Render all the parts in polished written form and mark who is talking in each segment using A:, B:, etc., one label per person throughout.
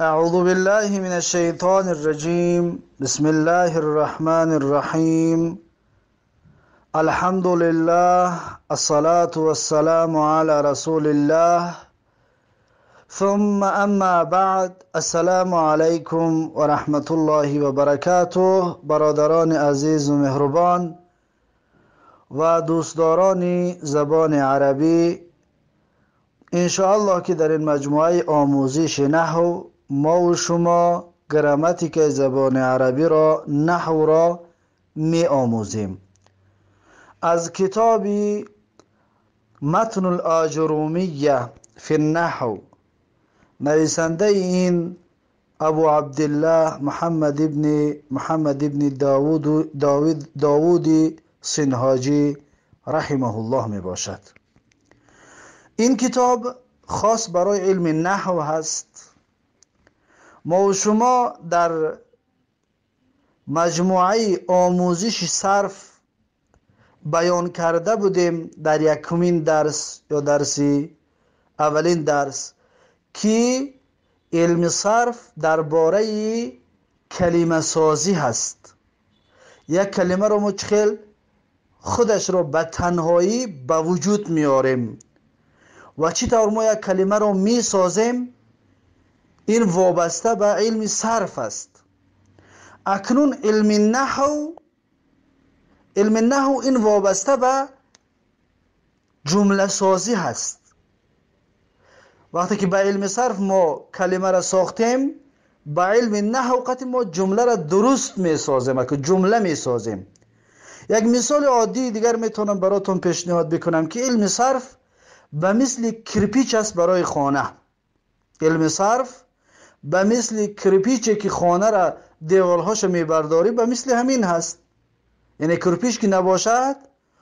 A: أعوذ بالله من الشيطان الرجيم. بسم الله الرحمن الرحيم. الحمد لله، الصلاة والسلام على رسول الله، ثم أما بعد. السلام عليكم ورحمة الله وبركاته. برادران عزیز و مهربان و دوستداران زبان عربی، انشاءالله که در این مجموعه آموزش نحو ما و شما گراماتیک زبان عربی را، نحو را می آموزیم. از کتاب متن الآجرومیه فی النحو، نویسنده این ابو عبدالله محمد ابن محمد ابن داوود سنهاجی رحمه الله می باشد. این کتاب خاص برای علم نحو هست. ما و شما در مجموعه آموزش صرف بیان کرده بودیم در یکمین درس یا درسی اولین درس که علم صرف درباره کلمه سازی هست. یک کلمه رو ما چخیل خودش رو به تنهایی به وجود میاریم و چطور ما یک کلمه رو میسازیم، این وابسته به علم صرف است. اکنون علم نحو این وابسته به جمله سازی هست. وقتی که به علم صرف ما کلمه را ساختیم، به علم نحو قطع ما جمله را درست میسازیم، که جمله میسازیم. یک مثال عادی دیگر میتونم براتون پیشنهاد بکنم که علم صرف به مثل کرپیچ است برای خانه. علم صرف به مثل کرپیچی که خانه را دیوالهاش میبرداری، به مثل همین هست. یعنی کرپیچ که نباشد،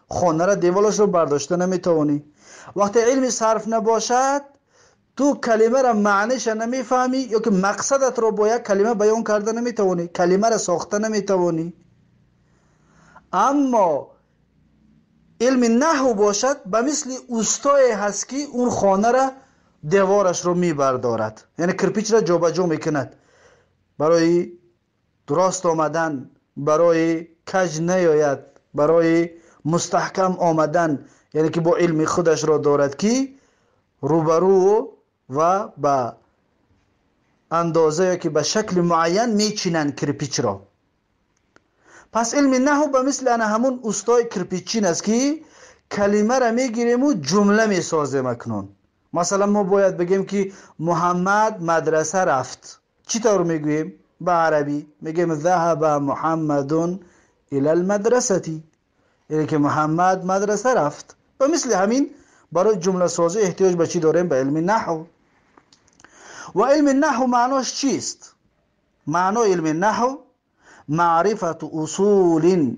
A: خانه را دیوالش رو برداشته نمیتوانی. وقتی علم صرف نباشد، تو کلمه را معنیش نمیفهمی یا که مقصدت رو با یک کلمه بیان کرده نمیتوانی، کلمه را ساخته نمیتوانی. اما علم نحو باشد، به مثل اوستای هست که اون خانه را دیوارش رو میبردارد، یعنی کرپیچ را جابجا میکند برای درست آمدن، برای کج نیاید، برای مستحکم آمدن. یعنی که با علم خودش را دارد که روبرو و به اندازه که به شکل معین میچینند کرپیچ را. پس علم نحو به مثل انا همون استای کرپیچین است که کلمه را میگیریم و جمله میسازیم. اکنون مثلا ما باید بگیم که محمد مدرسه رفت. چطور میگوییم به عربی؟ میگیم ذهب محمد الى المدرسه، یعنی که محمد مدرسه رفت. و مثل همین برای جمله سازی احتیاج به چی داریم؟ به علم نحو. و علم نحو معناش چیست؟ معنای علم نحو معرفة اصول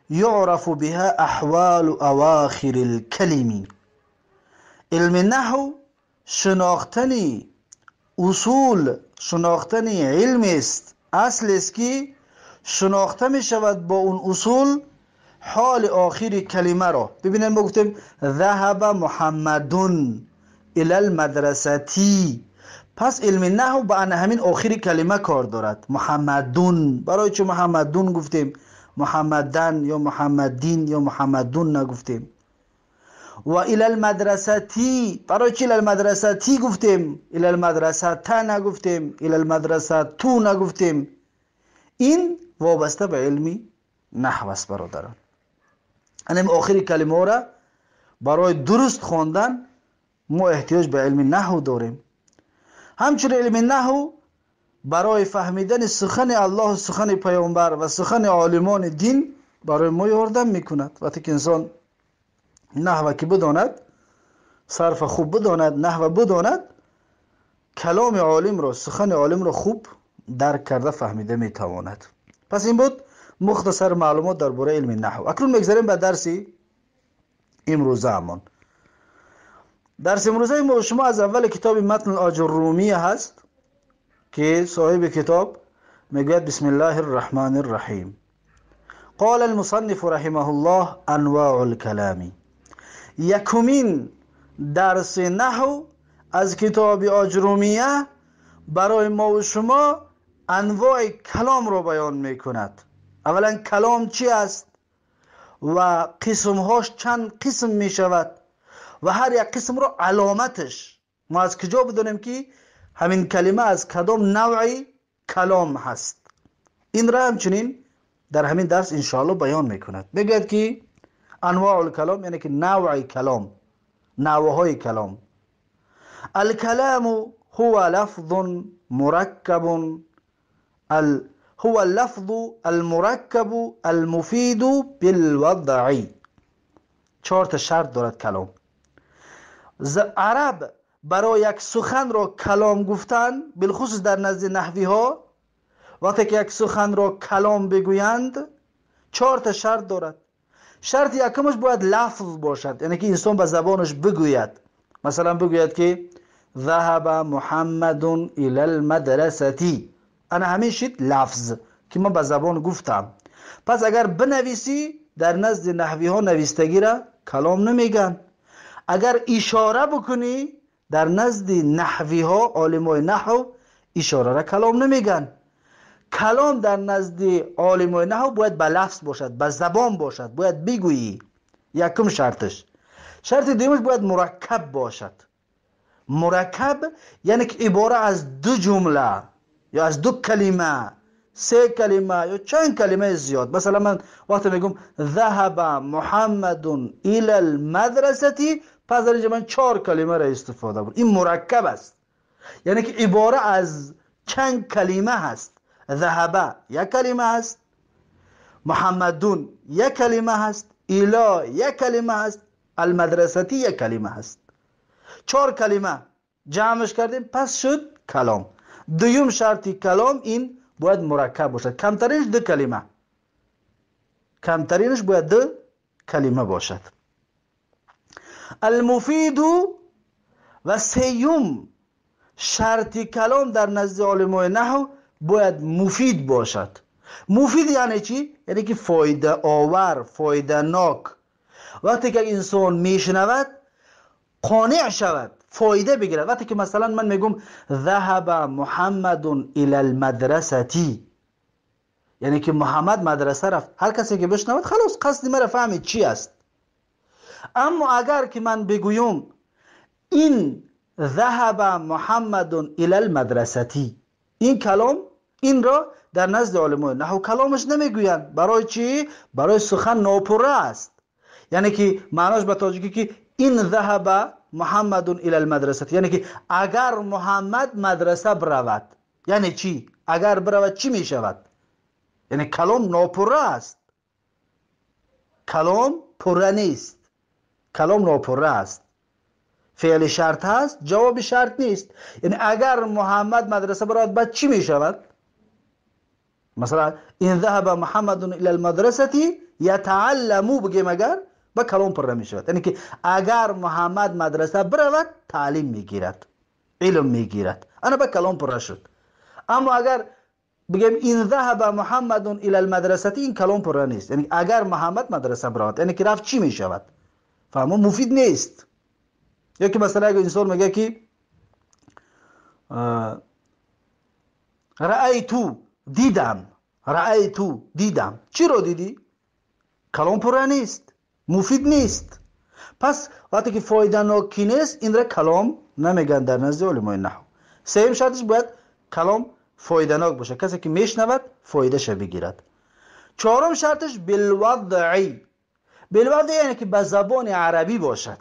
A: يعرف بها احوال اواخر الكلم. علم نحو شناختن اصول، شناختن علم است، اصل است که شناخته می شود با اون اصول حال آخر کلمه را. ببینید، ما گفتیم ذهب محمد الى المدرسه. پس علم نحو به همین آخر کلمه کار دارد، محمدون. برای چه محمدون گفتیم؟ محمدن یا محمدین یا محمدون نگفتیم. و الى المدرسه، برای چی الى المدرسه گفتیم؟ الى المدرسه نگفتیم، الى المدرسه تو نگفتیم. این وابسته به علمی نحو است برادران. انم آخر کلمه را برای درست خواندن ما احتیاج به علم نحو داریم. همچنین علم نحو برای فهمیدن سخن الله، سخن پیامبر و سخن عالمان دین برای ما یاردم میکند. وقتی که انسان نحو که بداند، صرف خوب بداند، نحو بداند، کلام عالم را، سخن عالم را خوب درک کرده فهمیده میتواند. پس این بود مختصر معلومات درباره علم نحو. اکنون میگذریم به درس امروزه همان. درس امروزه ما شما از اول کتاب متن آجرومی هست که صاحب کتاب میگوید: بسم الله الرحمن الرحیم. قال المصنف رحمه الله: انواع الكلام. یکمین درس نحو از کتاب آجرومیه برای ما و شما انواع کلام رو بیان میکند. اولا کلام چی است و قسمهاش چند قسم میشود و هر یک قسم رو علامتش ما از کجا بدونیم که همین کلمه از کدام نوعی کلام هست. این را همچنین در همین درس انشاءالله بیان میکند. میگوید که انواع الکلام یعنی که نوع کلام، نوعهای کلام. الکلام هو لفظ مرکب هو اللفظ المرکب المفید بالوضع. چهار تا شرط دارد کلام. عرب برای یک سخن را کلام گفتن، بالخصوص در نزد نحوی ها، وقتی که یک سخن را کلام بگویند چهار تا شرط دارد. شرط یکمش باید لفظ باشد، یعنی که انسان به زبانش بگوید. مثلا بگوید که ذهب محمد الى المدرسه، انا همین شد لفظ که من به زبان گفتم. پس اگر بنویسی در نزد نحوی ها نویستگی را کلام نمیگن. اگر اشاره بکنی در نزد نحوی ها، عالمای نحو، اشاره را کلام نمیگن. کلام در نزد عالمای نحو باید به لفظ باشد، به زبان باشد، باید بگویی. یکم شرطش. شرط دومش باید مرکب باشد. مرکب یعنی که عباره از دو جمله یا از دو کلمه، سه کلمه یا چند کلمه زیاد. مثلا من وقتی میگم ذهب محمد الى المدرسه، پس در اینجا من چهار کلمه را استفاده بود. این مرکب است، یعنی که عباره از چند کلمه هست. ذهب یک کلمه هست، محمدون یک کلمه هست، الی یک کلمه هست، المدرسه یک کلمه هست. چهار کلمه جمعش کردیم پس شد کلام. دوم شرط کلام این باید مرکب باشد، کمترینش دو کلمه، کمترینش باید دو کلمه باشد. المفید و سیوم شرط کلام در نزد علمای نحو باید مفید باشد. مفید یعنی چی؟ یعنی که فایده آور، فایده ناک. وقتی که انسان میشنود قانع شود، فایده بگیرد. وقتی که مثلا من میگم ذهب محمد الى المدرسه، یعنی که محمد مدرسه رفت، هر کسی که بشنود خلاص قصد مرا فهمید چی است. اما اگر که من بگویم این ذهب محمد الى المدرسه، این کلام، این را در نزد علمای نحو کلامش نمیگویند. برای چی؟ برای سخن ناپوره است. یعنی که معناش به تاجیکی که این ذهب محمد الى المدرسه، یعنی که اگر محمد مدرسه برود، یعنی چی؟ اگر برود چی می شود؟ یعنی کلام ناپوره است، کلام پوره نیست، کلام ناپوره است. فعل شرط هست، جواب شرط نیست. یعنی اگر محمد مدرسه برود بعد چی می شود؟ مثلا این ذهب محمد الى المدرسه یتعلم بگیم اگر با کلام پر می شود، یعنی که اگر محمد مدرسه برود تعلیم میگیرد، علم میگیرد، انا با کلام پر شد. اما اگر بگیم این ذهب محمد الى المدرسه، این کلام پر نیست، یعنی اگر محمد مدرسه برود، یعنی که رفت چی می شود؟ فهمو مفید نیست. یا که مثلا اگر انسان میگه که رأیتو دیدم، رأیتو دیدم، چی رو دیدی؟ کلام پر نیست، مفید نیست. پس وقتی که فایده ناکی نیست این را کلام نمیگن در نزد علمای نحو. سوم شرطش باید کلام فایده ناک باشه، کسی که میشنود فایده ش بگیرد. چهارم شرطش بالوضعی. بالوضع یعنی که به زبان عربی باشد.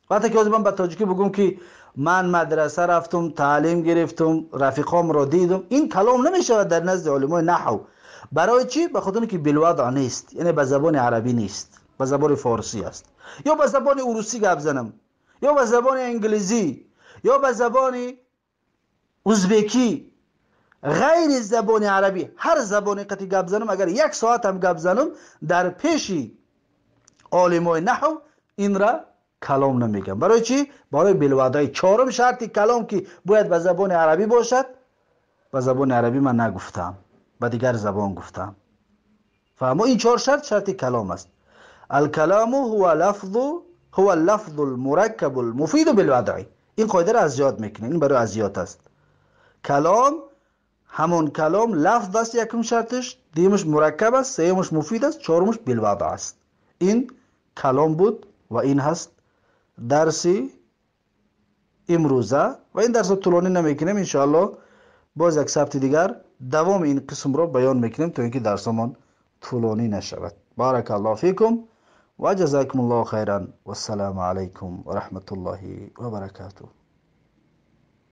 A: وقتی که من به تاجیکی بگم که من مدرسه رفتم، تعلیم گرفتم، رفیقام را دیدم، این کلام نمیشود در نزد علمای نحو. برای چی؟ به خاطر اینکه بالوضع نیست، یعنی به زبان عربی نیست، به زبان فارسی است. یا به زبان روسی گپ زنم، یا به زبان انگلیسی، یا به زبان ازبکی، غیر زبان عربی، هر زبانی قطعی گپ زنم، اگر یک ساعت هم گپ زنم در پیشی عالمای نحو این را کلام نمیگم. برای چی؟ برای بالوضع. چهارم شرط کلام که باید به زبان عربی باشد، به زبان عربی من نگفتم، به دیگر زبان گفتم. فهمو این چهار شرط شرط کلام است. الکلام هو اللفظ المرکب المفید بالوضع. این قاعده را از یاد میکنین، این برای از یاد است. Калом ҳамон калом лафз аст, якум шарташ, дуюмаш мураккаб аст, сеюмаш муфид аст, чорумаш билвадъ аст. Ин калом буд ва ин ҳаст дарси имрӯза ва ин дарсро тӯлонӣ намекунем, иншоаллоҳ боз як сабти дигар давоми ин қисмро баён мекунем, то ин ки дарсомон тӯлонӣ нашавад. Барака Аллоҳу фикум ва ҷазакум Аллоҳу хайран, вассалому алайкум ва раҳматуллоҳи ва баракатуҳ.